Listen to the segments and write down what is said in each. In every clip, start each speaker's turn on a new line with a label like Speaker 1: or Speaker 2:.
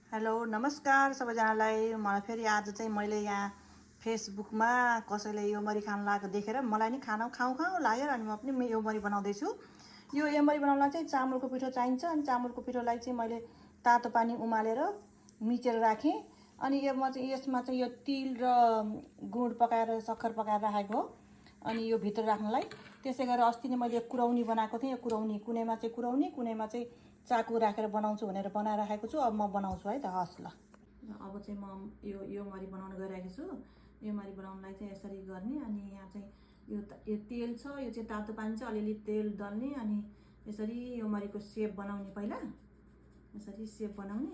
Speaker 1: Hello नमस्कार सबैजनालाई। मलाई फेरि आज चाहिँ मैले यहाँ फेसबुकमा कसैले यो मरी खान लागेको देखेर मलाई नि खान खाउँ लाग्यो अनि म पनि यो मरी बनाउँदैछु। यो मरी बनाउनलाई चाहिँ चामलको पिठो चाहिन्छ। अनि चामलको पिठोलाई चाहिँ मैले तातो पानी उमालेर मिचेर राखेँ। अनि यसमा चाहिँ यो तिल र गुड पकाएर सक्खर पकाएर राखेको हो। अनि यो भित्र राख्नलाई त्यसै गरेर अस्ति नै मैले कुरौनी बनाएको थिएँ। यो कुरौनी कुनैमा चाहिँ कुरौनी कुनैमा चाहिँ चाकु राखेर बनाउँछु भनेर बनाएर राखेको छु। अब म बनाउँछु है त। हस् ल। अब चाहिँ म यो मरी बनाउन गइरहेको छु। यो मरी बनाउनलाई चाहिँ यसरी गर्ने। अनि यहाँ चाहिँ यो तेल छ। यो चाहिँ तातो पानी छ। अलिअलि तेल दल्ने अनि यसरी यो मरीको सेप बनाउने। पहिला यसरी सेप बनाउने।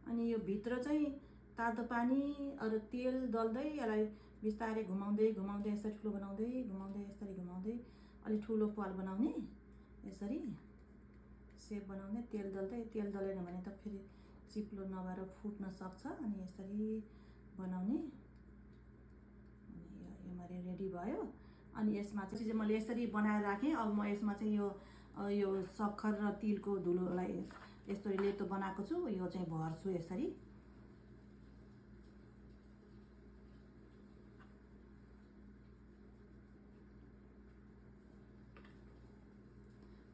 Speaker 1: अनि यो भित्र चाहिँ तातो पानी अरू तेल दल्दै यसलाई बिस्तारै घुमाउँदै घुमाउँदै यसरी ठुलो बनाउँदै घुमाउँदै यसरी घुमाउँदै अलि ठुलो पाल बनाउने। यसरी सेप बनाउने। तेल दलेन भने त फेरि चिप्लो नभएर फुट्न सक्छ। अनि यसरी बनाउने। अनि यो मरी रेडी भयो। अनि यसमा चाहिँ मैले यसरी बनाएर राखेँ। अब म यसमा चाहिँ यो सक्खर र तिलको धुलोलाई यस्तो लेतो बनाएको छु। यो चाहिँ भर्छु यसरी।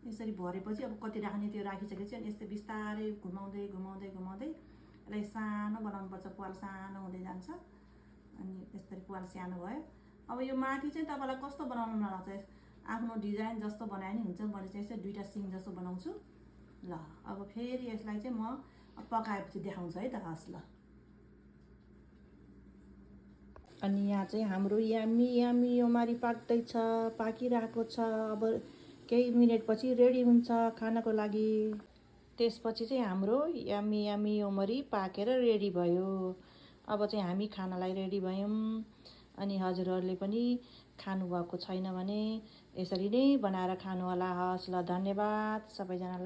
Speaker 1: यसरी भरेपछि अब कति राख्ने त्यो राखिसकेपछि अनि यस्तै बिस्तारै घुमाउँदै घुमाउँदै घुमाउँदै यसलाई सानो बनाउनुपर्छ। पाल सानो हुँदै जान्छ। अनि यसरी पाल सानो भयो। अब यो माथि चाहिँ तपाईँलाई कस्तो बनाउनु मन लाग्छ आफ्नो डिजाइन जस्तो बनाए नि हुन्छ। मैले चाहिँ यसरी दुईवटा सिङ जस्तो बनाउँछु। ल अब फेरि यसलाई चाहिँ म पकाएपछि देखाउँछु है त। हस् ल। अनि यहाँ चाहिँ हाम्रो यामी यो मरी पाक्दैछ, पाकिरहेको छ। अब केही मिनटपछि रेडी हुन्छ खानको लागि। त्यसपछि चाहिँ हाम्रो यामी यो मरी पाकेर रेडी भयो। अब चाहिँ हामी खानालाई रेडी भयौँ। अनि हजुरहरूले पनि खानुभएको छैन भने यसरी नै बनाएर खानु होला। हस् ल। धन्यवाद सबैजनालाई।